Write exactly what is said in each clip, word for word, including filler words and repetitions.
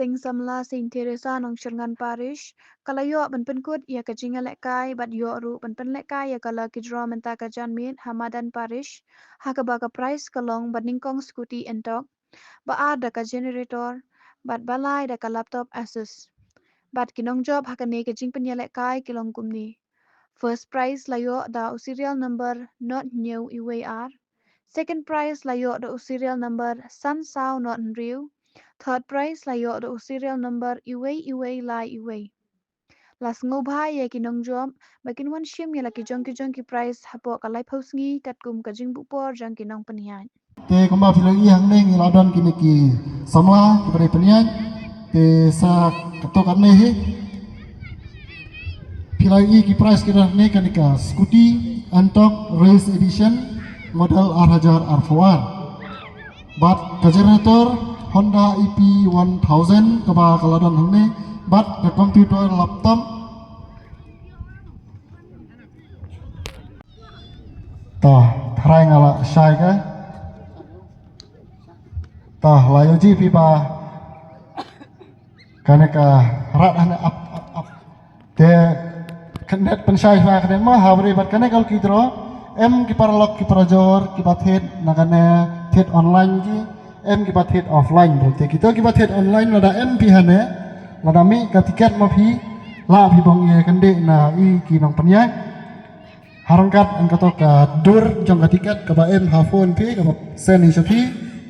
Teng samla Saint Theresa Nongshyrngan Parish ka la ïoh ban pynkut ïa ka jingïalehkai bad ïoh ruh ban pynlehkai ïa ka lucky draw mynta ka janmiet ha madan parish, ha kaba ka prize ka long ba nyngkong scooty Ntorq, ba ar da ka generator bad ba lai da ka laptop Asus. Bad ki nongjop ha kane ka jingpynïalehkai ki long kumne: First prize la ïoh da u serial number nod hynñiew iwei ar. Second prize la ïoh da u serial number san saw nod hynriew. Third prize la ïoh da u serial number iwei iwei lai iwei. La sngewbha ïa ki nongjop ba kin wan shim ïa la ki jong ki jong ki prize hapoh ka laiphew sngi katkum ka jingbuh por jong ki nongpynïaid. Te kumba phi la ïohi hangne ngi la don kine ki samla kiba dei pynïaid. Te sa katto katne hi phi la ïohi ki prize ki don hangne, kane ka scooty Ntorq Race Edition model ar hajar arphew ar. Bad ka generator Honda E P one thousand kaba ka la don hangne. Bad ka computer laptop. Ta, tharai nga la shai ka. Ta, la ïohi phi ba kane ka rat hane ap, ap, ap. Te kane pynshai pha kane mo ha bri bad kane ka lucky draw. Em ki paralok ki parajor kiba thied na kane thied online ki. Em kiba thied offline. Te kito kiba thied online lada em phi hane, lada mih ka tiket mo phi, la phi bong ïa kane na i ki nongpynïaid. Harangkat ang kato ka dur jong ka tiket kaba em ha phone phi kaba send in sha phi,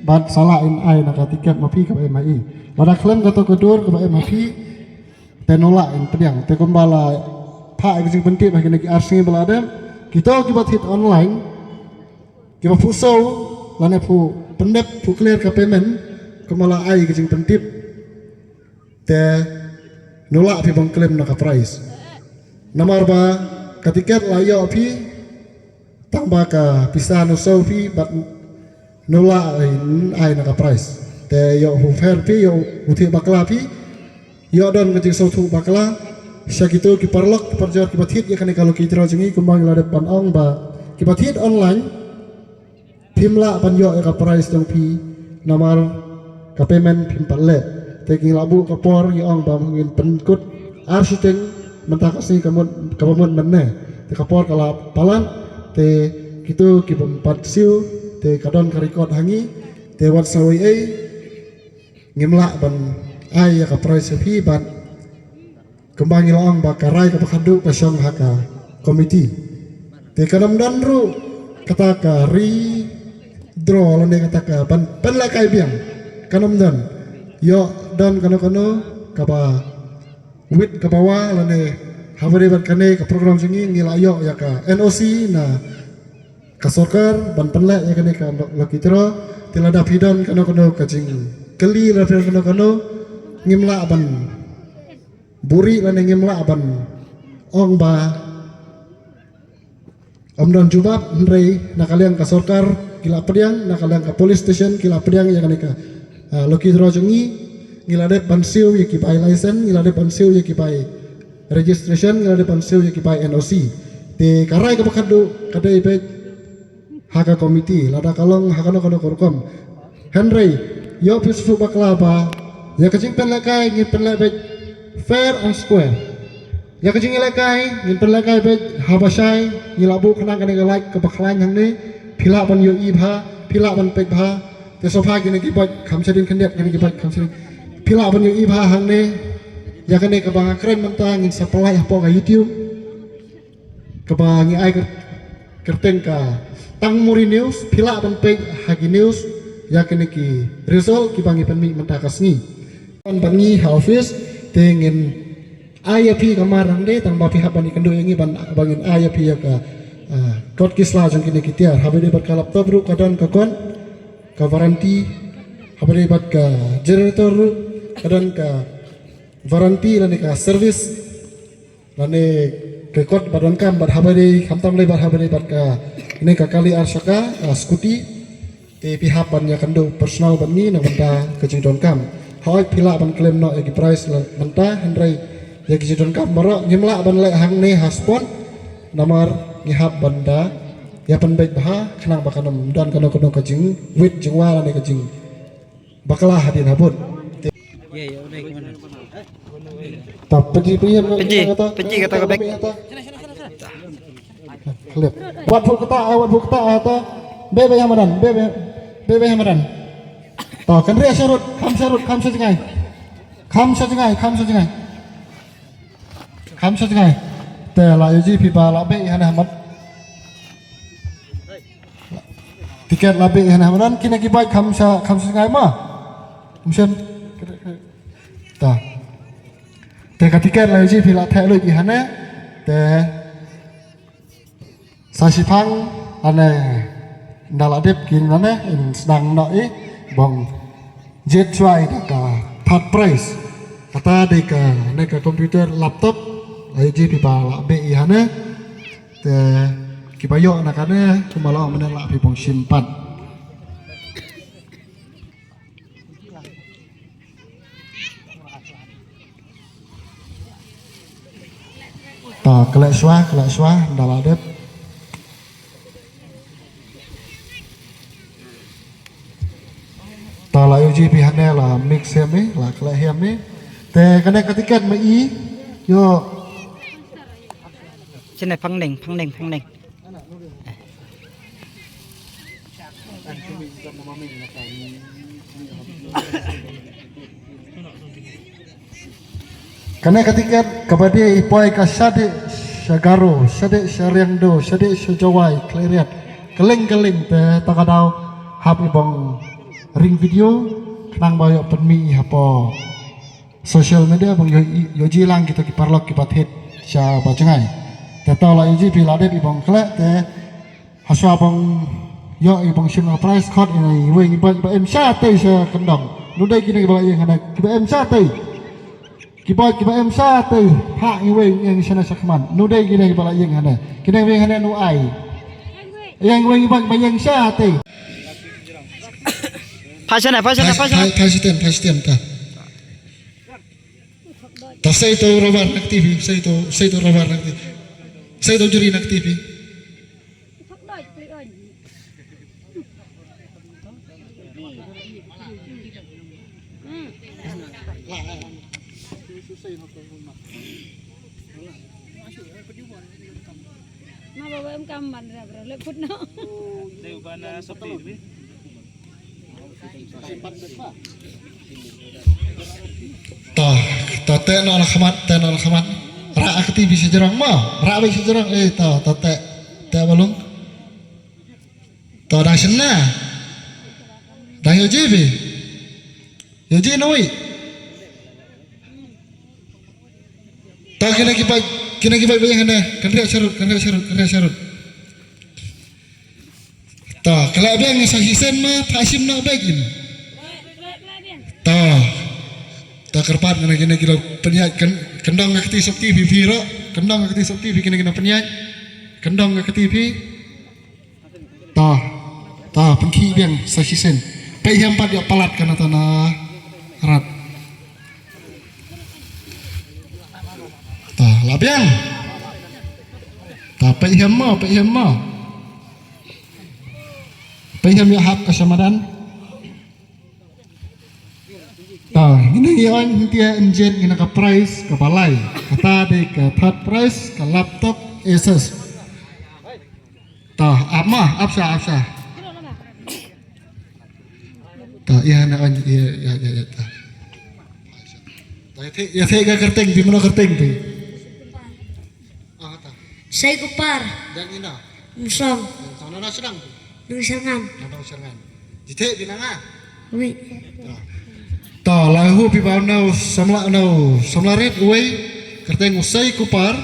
bad sa la in ai na ka tiket mo phi kaba em ha i. Lada khlem kato ka dur kaba em ha phi, te nula in pdiang. Te kumba la pha ka jingpyntip ha kine ki ar sngi ba la dep, kito kiba thied online, kiba phuh saw lane phuh pyndep phuh clear ka payment, kumba la ai ka jingpyntip. Te nula phi bong claim na ka prize. Namar ba ka tiket la ïoh phi tang ba ka pisa no saw phi bad nula ai na ka prize. Te ïoh u pher phi, ïoh u thied bakla phi, ïoh don ka jingsngewthuh bakla sha kito ki paralok ki parajor kiba thied ïa kane ka lucky draw jong ngi, kumba ngi la dep ban ong ba kiba thied online phim lah ban ïoh ïa ka prize jong phi namar ka payment phim pat leh. Te ngi la buh ka por ngi ong ba ngin pynkut ar shiteng mynta ka sngi ka mut kaba mut mynne. Te ka por ka la palat, te kito ki bym pat siew te ka don ka record ha ngi. Te wat sa wei ei ngim lah ban ai ïa ka prize ïa phi bad kumba ngi la ong ba ka rai kaba khadduh ka shong ha ka committee. Te kan ym don ruh kata ka redraw lane kata ka ban pynlehkai biang. Kan ym don. Ïoh don kano kano kaba wit kaba wah lane ha bri bad kane ka program jong ngi ngi la ïoh ïa ka N O C na ka sorkar ban pynleh ïa kane ka lucky draw. Te lada phi don kano kano ka jingkylli lada phi don kano kano, ngim lah ban buri lane ngim lah ban ong ba ym don jubab, hynrei na ka liang ka sorkar ki la pdiang, na ka liang ka police station ki la pdiang ïa kane ka, ah, lucky draw jong ngi. Ngi la dep ban siew ïa ki bai license, ngi la dep ban siew ïa ki bai registration, ngi la dep ban siew ïa ki bai N O C. Te ka rai kaba khadduh ka dei beit ha ka committee lada ka long ha kano kano ka rukom. Hynrei ïoh phi sngewthuh bakla ba ïa ka jingpynlehkai ngin pynleh beit fair and square. Ïa ka jingïalehkai ngin pynlehkai beit haba shai, ngi la buh khnang kane ka light kaba khlaiñ hangne. Phi lah ban ïohi bha, phi lah ban peit bha. Te sngewbha kine ki bike kham shadien khyndiat, kine ki bike kham shadien. Phi lah ban ïohi bha hangne. Ïa kane kaba nga kren mynta ngin sa pynlait hapoh ka YouTube kaba ngi ai ka kyrteng ka Tangmuri News. Phi lah ban peit ha ki news ïa kine ki result kiba ngi pynmih mynta ka sngi. Ban ban ngi ha office te ngin ai ïa phi ka mar hangne tang ba phi hap ban ïakynduh ïa ngi ban, ba ngin ai ïa phi ïa ka, ah, kot ki sla jong kine ki tiar. Haba dei bad ka laptop ruh ka don ka kot ka warranty. Haba dei bad ka generator ruh ka don ka warranty lane ka service. Lane ka kot ba donkam bad haba dei khamtam lei bad haba dei bad ka, ine ka kali ar shaka, ah, scooty. Te phi hap ban ïakynduh personal bad ngi na bynta ka jingdonkam. Hooid phi lah ban claim noh ïa ki prize la mynta, hynrei ïa ki jingdonkam baroh ngim lah ban leh hangne ha spot. Namar ngi hap ban da ïa pynbeit bha khnang ba kan ym don kano kano ka jingwit jingwa lane ka jingbakla hadien habud. Te Ta pynji pynji pynji kata ka bek. Khlip. Wat buk kata, eh, wat buk kata, eh, ta. Be be hamadan, be be be be hamadan. Ta kynriah sharud, kham sharud, kham sha jngai. Kham sha jngai, kham sha jngai. Kham sha jngai. Te la ïohi phi ba la beh ïa hane hamat. Tiket la beh ïa hane hamat. Kine ki bike kham sha, kham sha jngai ma. Msem. Ta. Te ka tiket la ïohi phi la theh lut ïa hane. Te Sa shiphang ane nda la dep kin ane in sdang noh i bong jied shuwa i da ka third prize. Kata dei ka ne ka computer laptop la ïohi phi ba la beh i hane. Te kiba ïoh na kane kumba la ong mynne la phi bong shim pat. Ta khleh shuwa, khleh shuwa, nda la dep. Ta la ïohi phi hane la mix hem i, la khleh hem i. Te kane ka tiket ma i, ïoh. Sene phangneng, phangneng, phangneng. Kane ka tiket kaba dei i poi ka shadei sha Garo, shadei sha Riangdo, shadei sha Jowai, Khliehriat, kylleng kylleng te ta ka daw hap i bong ring video khnang ba ïoh pynmih i hapoh social media bong ïoh, ïohi lang kita ki paralok kiba thied sha ba jngai. Te to la ïohi phi la dep i bong khleh te ha shuwa bong ïoh i bong shim la prize khot i na iwei i ba, i ba em sha tei sha kyndong. Nu dei kine kiba la ïeng hane kiba em sha tei. Kiba, kiba em sha tei ha iwei i ïeng sha na sha khmat. Nu dei kine kiba la ïeng hane. Kine iwei hane nu ai. Ïeng iwei i ba, i ba ïeng sha tei. Pha shane, pha shane, pha shane. Pha, pha, pha shiten, pha shiten ta. Ta sei to rabar na K T V, sei to, sei to rabar na K T V. Sei to juri na K T V. Ma baba em kam man ra bra le put no. Dei ban sopti bi. To, to teh noh la khmat, teh noh la khmat. Rah ka T V sha jrong mo, rah beit sha jrong, eh, to, to teh, teh balung. To dang shynna. Dang ïohi bi. Ïohi noh wi. To kine ki bike, kine ki bike ba ïeng hane, kynriah sharud, kynriah sharud, kynriah sharud. To, khleh biang sa shisien ma, phah shim noh bike im. To. To kyrpad ngan kine ki la pynïaid kyn-, kyndong ka kti sopti phi phi ro, kyndong ka kti sopti phi kine ki la pynïaid. Kyndong ka kti phi. Ta, ta, pynkhih biang sa shisien. Peit hiam pat ïa palat ka na ta na rat. Ta, la biang. Ta, peit hiam mo, peit hiam mo. Peit hiam ïa hap ka shamadan. Ta, ngin ïa ong hyntia in jied ngin ka prize kaba lai. Kata dei ka third prize, ka laptop Asus. Ta, ap ma, ap sha, ap sha. Ta, ïa na ong, ïa, ïa, ïa, ïa, ta. Ta, ïa, ïa, ïa, ka kyrteng, bi mano kyrteng, bi. Ah, ta. Sai Kupar. Dang ina. Umsong. Umsong, na, na, sdang. Nang Serngan. Na, na, sdang. Jitheh bi nanga. Wi. Ta. Ta, la hu pi ba nau samla, nau samla rit, uwei. Kyrteng u Sai Kupar.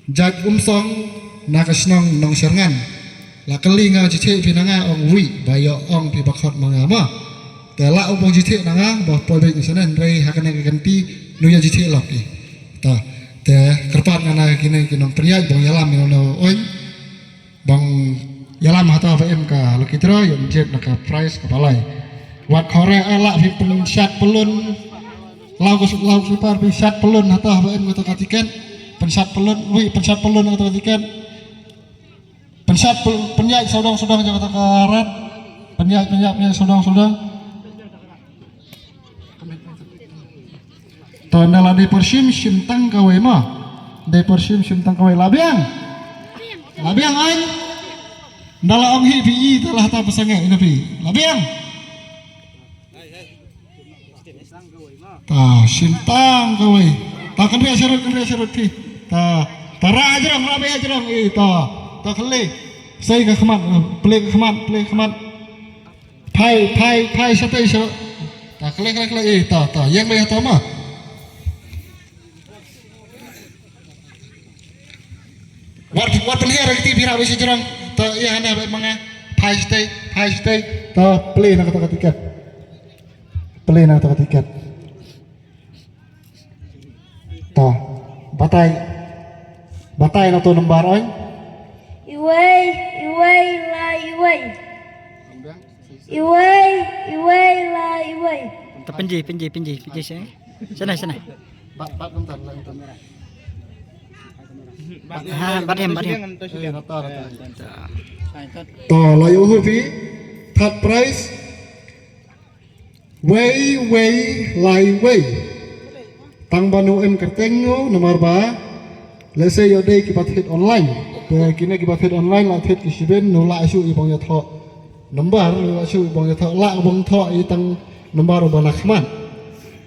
Jait Umsong na ka shnong Nong Serngan. La kylli nga jitheh phi na nga ong wi ba ïoh ong phi ba khot ma nga ma. Te la u bong jitheh na nga ba poi beit na shaneng hynrei ha kane ka kynti nu ïa jitheh lok i. Ta te kyrpad nga na kine ki nongpynïaid bong ïalam ïa u oin. Bong ïalam hata ba em ka lucky draw ïa jied na ka prize kaba lai. Wat khore eh la phi pynshad pyllun. Lau ka suk lau ka suk par pynshad pyllun hata ba em kata ka tiket. Pynshad pyllun, wi pynshad pyllun kata ka tiket. Pynshad pyl-, pynïaid sawdong sawdong jong kata ka rat. Pynïaid pynïaid pynïaid sawdong sawdong. To, nda la dei pyrshim, shim tang kawei ma. Dei pyrshim, shim tang kawei. La biang. La biang, ai. Nda la ong hi phi i, to la hata pyrshang ïa na phi. La biang. To, shim tang kawei. To, kynrei sharud, kynrei sharud phi. To, to, rah jrong, rah beh jrong, eh, to. To, khlei. Sei ka khmat, eh, plie ka khmat, plie ka khmat. Phai, phai, phai shatei sha. To, khlei, khlei, khlei, eh, to, to. Ïeng beit ha to ma. Wat, wat pynhiar ki ti phi rah beit sha jrong. To, ïa hana beit ma nga. Phai shatei, phai shatei. To, plie na kata ka tiket. Plie na kata ka tiket. To, batai. Batai na to number, oi. Iwei, iwei, lai iwei. Iwei, iwei, lai iwei. To, pynji, pynji, pynji, pynji sha. Sha na, sha na. Bat, bat kumta, bat kumta. Ha, bat hem, bat hem. Eh, nata, nata. To, la ïoh phi, third prize. Wei, wei, lai, wei. Tang ba nu em kyrteng nu, namar ba. Lehse ïoh dei kiba thied online. Te kine kiba thied online la thied ki shibun, nu lah shuh i bang ïathoh number, nu lah shuh i bang ïathoh, lah bang thoh i tang number uba na khmat.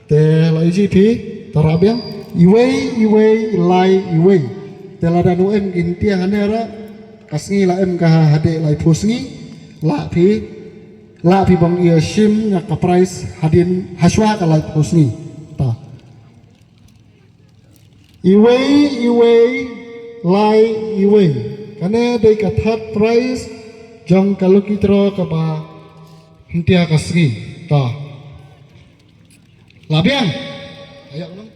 Te la ïohi phi, to rah biang, iwei, iwei, lai, iwei. Te lada nu em kin tieng hangne ra, ka sngi la em ka hadien laiphew sngi, lah phi, lah phi bang ïa shim ïa ka prize hadien hashwa ka laiphew sngi. Ta. Iwei, iwei, lai, iwei. Kane dei ka third prize jong ka lucky draw kaba hyntia ka sngi. Ta. La biang. Ayo, long.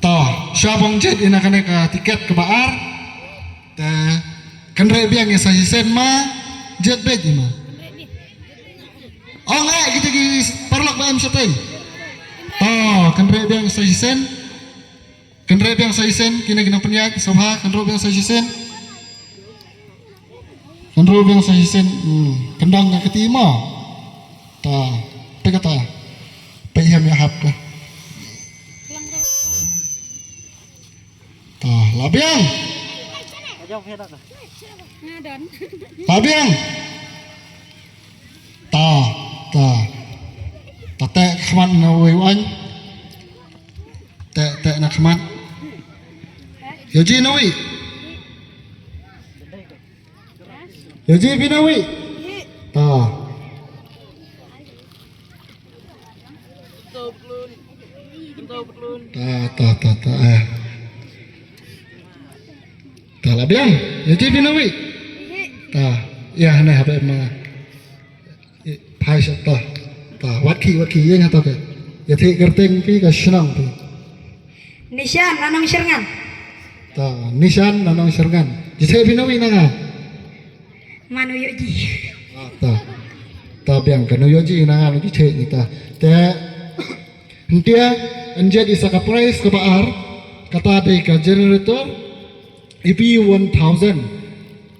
To, sha bang jied ïa kane ka tiket kaba ar. Te kynrei biang ïa sa shisien ma, jied beit ïa ma. Ong eh kita ki paralok ba em shatei. To, kynrei biang ïa sa shisien. Kynrei biang sa shisien, kine ki nongpynïaid sngewbha, kynrei biang sa shisien. Kynrei biang sa shisien, hmm, kyndong ka kti mo. Ta, peit kata. Peit ïa me hap ka. Ta, la biang. La biang. Ta, ta. Ta teh khmat na wei wan. Teh, teh na khmat. Ïohi na wei. Ïohi phi na wei. Ta. Ta, ta, ta, ta, eh. Ta la biang. Ïohi phi na wei. Ta. Ïa, hane haba ma. Phai sha ta. Ta, wat khie, wat khie, ïeng ha ta ke. Ïa thie kyrteng phi ka shnong phi. Nishan na Nongshyrngan. Ta, Nishan na Nongshyrngan. Jithie phi na wei na nga. Mano ïohi. Ah, ta. Ta biang ka no ïohi na nga no jithie ni ta. Te hyntia yn jied ïa sa ka prize kaba ar. Kata dei ka generator. E P one thousand.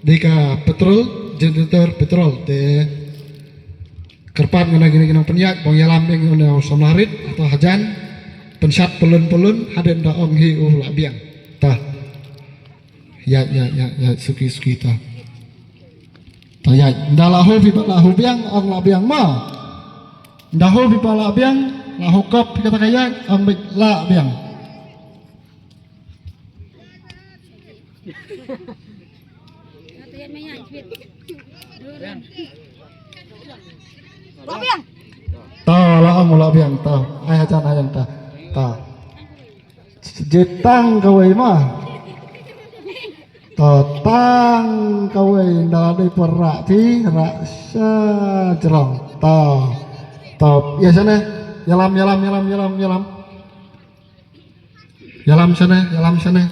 Dei ka petrol, generator petrol. Te kyrpad ngan ïa kine ki nongpynïaid, bang ïalam ïa une u samla rit, hato hajan, pynshad pylun pylun, hadien da ong hi u lah biang. Ta. Ïaid, ïaid, ïaid, ïaid, suki, suki ta. Ta ïaid, nda lah hu phi ba lah hu biang, ong lah biang ma. Nda hu phi ba lah biang, lah hu kop phi kata ka ïaid, ong beit lah biang. To, la ong la biang to. Ai hajan hajan ta. To. Jied tang kawei ma. To, tang kawei, nda dei pyrshah ti, rah sha jrong. To. To, ïa shane. Ïalam, ïalam, ïalam, ïalam, ïalam. Ïalam shane, ïalam shane.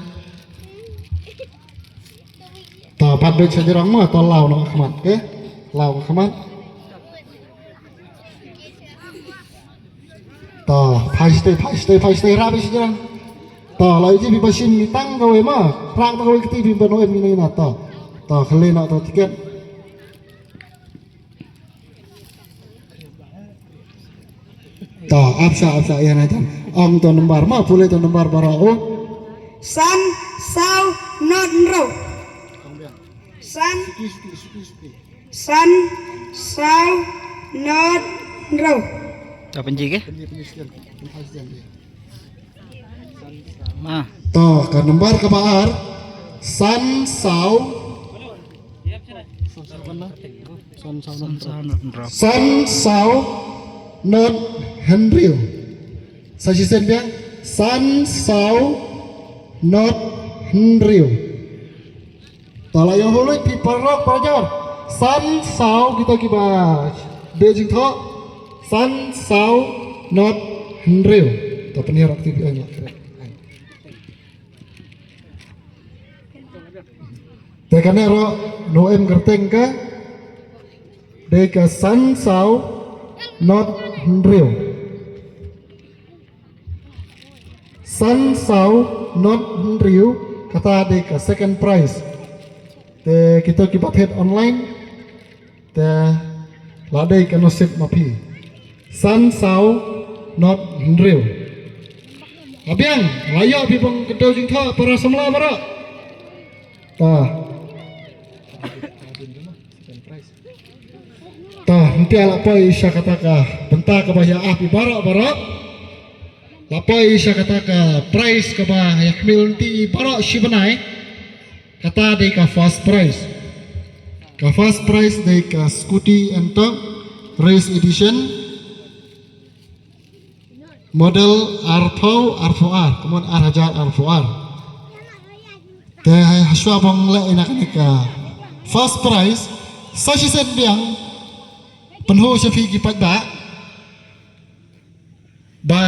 To, pat beit sha jrong mo, to law noh khmat, okay? Law khmat. To, phai shatei, phai shatei, phai shatei, rah beit sha jrong. To, la ïohi phi ba shim tang kawei mo, rah tang kawei kti phi ba noh em ïa na, to. To, khlei noh to tiket. To, ap sha, ap sha, ïa na jan. Ong to number ma, pule to number baroh. San saw not hynriew. San, san saw not hynriew. Apa ji ke? Ma. To, ka number kaba ar. San saw. San saw not hynriew. San saw not hynriew. Sa shisien biang. San saw not hynriew. To la ïoh hulu phi paralok parajor. San saw kita kiba beh jingthoh. San saw not hynriew. To pynhiar aktif ïa nya. Te kane ruh no em kyrteng ka. Dei ka san saw not hynriew. San saw not hynriew kata dei ka second prize. Te kita kiba thied online te la dei ka nasib ma phi. San saw not hynriew. Abiang, la ïoh phi bang kyntew jingthoh para samla baroh. Ta. Ta, hyntia la poi sha kata ka bynta kaba ïa ap ïa baroh baroh. La poi sha kata ka prize kaba ïa khmih lynti baroh shi bnai. Kata dei ka first prize. Ka first prize dei ka scooty Ntorq race edition. Model arphew arphew ar, kumon ar hajar arphew ar. Te hashwa bang leh ïa kane ka first prize, sa shisien biang pynhu sha phi ki paidbah ba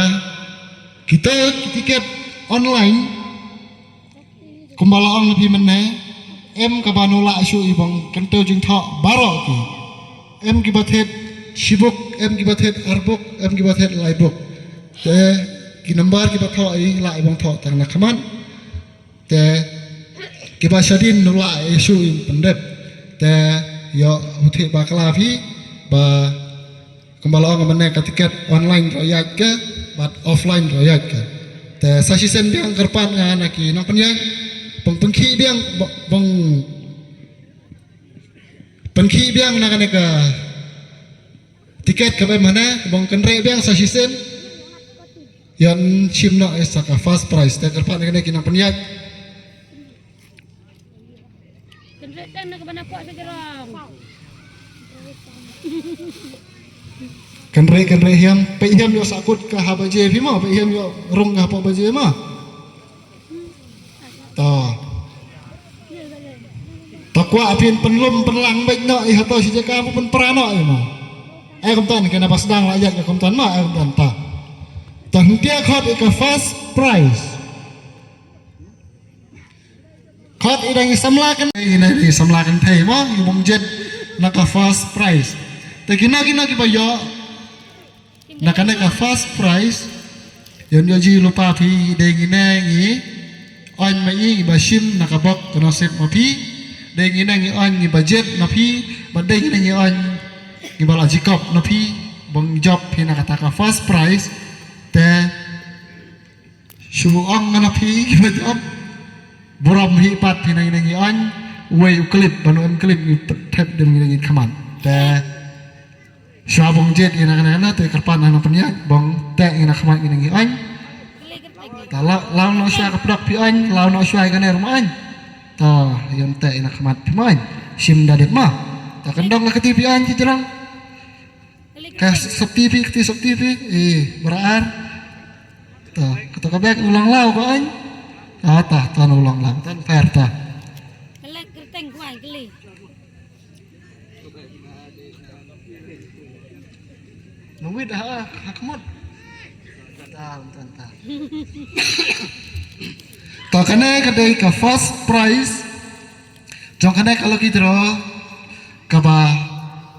kita ki tiket online kumba la ong phi mynne, em kaba no lah shuh i bang kyntew jingthoh baroh ki. Em kiba thied shibuk, em kiba thied arbuk, em kiba thied laibuk. Te ki number kiba thoh i lah i bang thoh tang na khmat. Te kiba shadien no lah i shuh i pyndep. Te ïoh u thied ba kala phi ba kumba la ong mynne ka tiket online ruh ïaid ka bad offline ruh ïaid ka. Te sa shisien biang kyrpad nga na ki nongpynïaid bang pynkhih biang bang pynkhih biang na kane ka tiket kaba mynne bang kynreh biang sa shisien. Ïan shim noh ïa sa ka first prize te kyrpad na kane ki nongpynïaid. Kynreh tang na ka bana pok sa ka rong. Kynreh kynreh hiam, peit hiam ïoh sakut ka ha baje phi mo, peit hiam ïoh rung ka ha pok baje mo. To. To kwah phin pynlum pynlang beit noh ïa hato shi jaka pynpra noh ïa mo. Eh kumtan kane ba sdang la ïaid ka kumtan mo, eh kumtan ta. To hyntia khot ïa ka first prize. Khot i dang i samla kan, i dang i samla kan thei mo, i bang jet na ka first prize. Te kino kino kiba ïoh na kane ka first prize. Ïoh ïoh ji lypa phi, dei ngin ïa ngi oin ma i ngi ba shim na ka bok ka nasib ma phi. Dei ngin ïa ngi oin ngi ba jet ma phi, ba dei ngin ïa ngi oin ngi ba la jikop na phi, bang jop phi na kata ka first prize. Te shu ong nga na phi kiba jop. Burom hi pat phi na ngi na ngi oin. Wei u clip, ba nu em clip ngi thep dem ngi na ngi khmat. Te shu bang jet ïa na kane kane te kyrpad na pynïaid bang te ngi na khmat ngi na ngi oin. Ta la la no shu ka pdok phi oin, la no shu ka ne rum oin. Ta ïon te ïa na khmat phi oin. Shim da dep ma. Ta kyndong la kati phi oin ki jrang. Ka sopti phi, kti sopti phi, eh, bara ar. Ta, kata ka bek ulang lau ka ain. Ah, ta, ta na ulang lau, ta na fer ta. Kali kyrteng ku ain kali. Nungwit ha, ha kemut. Ta, ta, ta. Ta kane ka dei ka first prize. Jong kane ka lucky draw kaba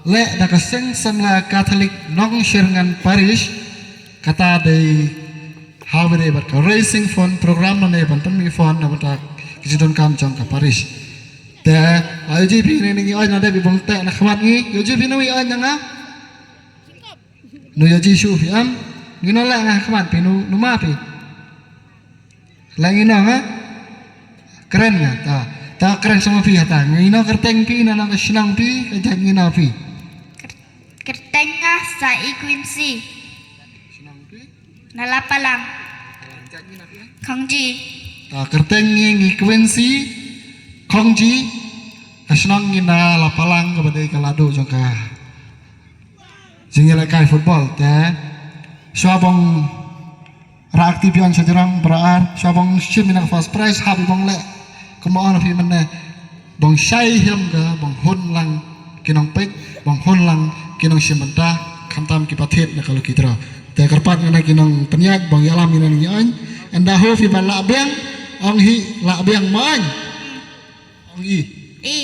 leh da ka Seng Samla Catholic Nongshyrngan Parish, kata dei ha kaba dei bad ka raising fund program lane ban pynmih fund na bynta ki jingdonkam jong ka parish. Te la ïoh jingpynlong na ngi, ïoh na dei bad bun te na khmat ngi, ïoh jingpynlong ïa nga. Nu ïa Jisu phi am. Ngin ïa leh nga khmat phi nu, nu ma phi. Leh ngin ïa nga. Kren nga ta. Ta kren sa ma phi hata. Ngin ïa kyrteng phi, na na ka shnong phi, ka jait ngin ïa phi. Kyrteng nga Sa I Quincy. Na Lapalang. Khongji. Ta kyrteng ngi ngi Quincy Khongji. Ka shnong ngi na Lapalang kaba dei ka ladu jong ka jingïalehkai football te. Shuwa bong rak ti biang sha jrong bara ar. Shuwa bong shim ïa ka first prize hap bong leh. Kumba ong phi mynne. Bong shai hiam ka, bong hun lang ki nongpeit, bong hun lang ki nongshim bynta, khamtam ki pathet na ka lucky draw. Te kyrpad nga na ki nongpynïaid, bong ïalam ïa ngi ong. Ynda ho phi ba lah biang, ong hi lah biang mo ong. Ong i. I.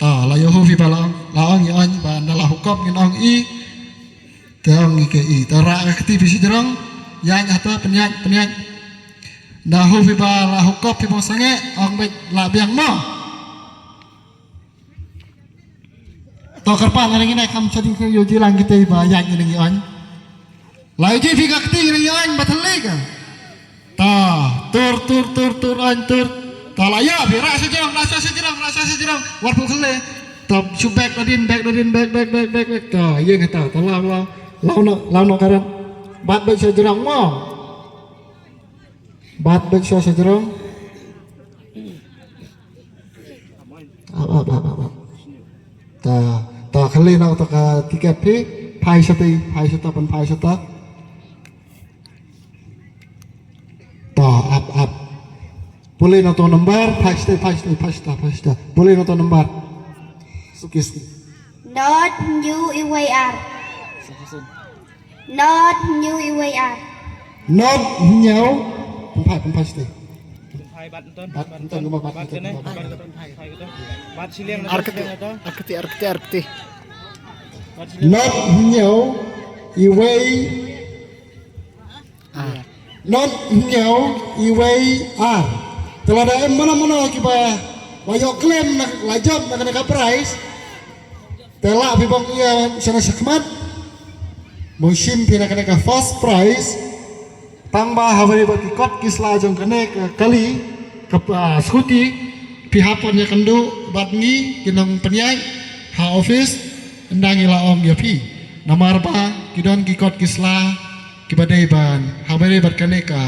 Ta, la ïoh ho phi ba la ong, la ong ïa ong, ba ynda la hukum ngin ong i. Te ong i ke i. Ta rak ka kti phi shi jrong, ïaid hata pynïaid, pynïaid. Ynda ho phi ba la hukum phi bong sangeh, ong beit lah biang mo. To kyrpad na ngi nai kham shading kham ïoh jilang kita ba ïaid ngi ngi ong. La ïoh ji phi ka kti ngi ngi ong ba thylli ka. Ta tur tur tur tur ong tur. Ta la ïoh phi rak sha jrong rak sha jrong rak sha jrong. Wat phu thylli. Ta shu bek nadin bek nadin bek bek bek bek bek. Ta ïeng ta ta la la la no la no karan. Bat bek sha jrong mo. Bat bek sha jrong. Ap, ap, ap, ap, ap. Ta, ta khali na ta ka tiket phi, phai shata, phai shata, pan phai shata. Ta, ap, ap. Pule na to number, phai shata, phai shata, phai shata, phai shata. Pule na to number. Suki, suki. Not new E Y R. Not new E Y R. Not new. Pynphai, pynphai siti. Bat nton, bat nton, bat nton. Arkti, arkti, arkti, arkti. Not new E Y R. Not new E Y R. Te lada em mano mano kiba wa ïoh claim na la jop na kane ka prize. Te lah phi bong ïa shana shakhmat. Bong shim phi na kane ka first prize. Tang ba ha bari bad ki kot ki sla jong kane ka kali ka, ah, scooty phi hap ban ïa kynduh bad ngi ki nongpynïaid ha office ynda ngi la ong ïa phi. Namar ba ki don ki kot ki sla kiba dei ban ha bari bad kane ka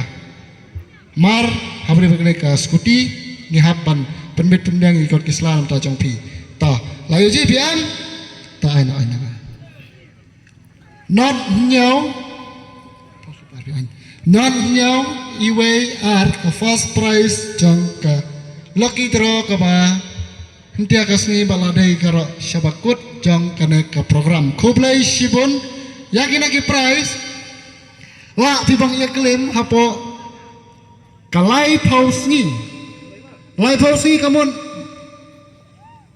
Mar, ha bari bad kane ka scooty, ngi hap ban pynbit pynbiang ïa ki kot ki sla na bynta jong phi. Ta, la ïoh ji phi em? Ta ai na ai na. Not hynñiew. Not hynñiew, iwei ar ka first prize jong ka lucky draw kaba hyntia ka sngi ba la dei ka rok shaba kut jong kane ka program. Khublei shibun ïa kine ki prize. Lah phi bang ïa claim hapoh ka laiphew sngi. Laiphew sngi ka mut.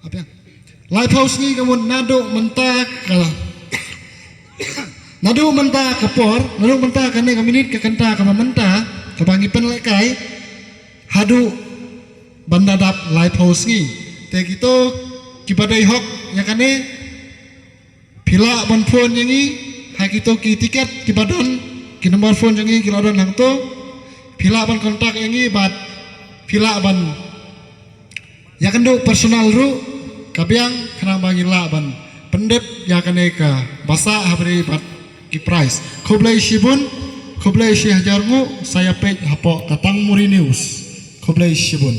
Apa? Laiphew sngi ka mut naduh mynta ka, naduh mynta ka por, naduh mynta kane ka minit ka kynta kaba mynta kaba ngi pynlehkai haduh ban da dap laiphew sngi. Te kito kiba dei hok ïa kane, phi lah ban phone ïa ngi ha kito ki tiket kiba don, ki number phone jong ngi ki la don hangto. Phi lah ban contact ïa ngi bad phi lah ban ïakynduh personal ruh ka biang khnang ba ngi lah ban pyndep ïa kane kaba sah ha bri bad ki prize. Khublei shibun, khublei shi hajar nguh, sa ïa peit hapoh ka Tangmuri News. Khublei shibun.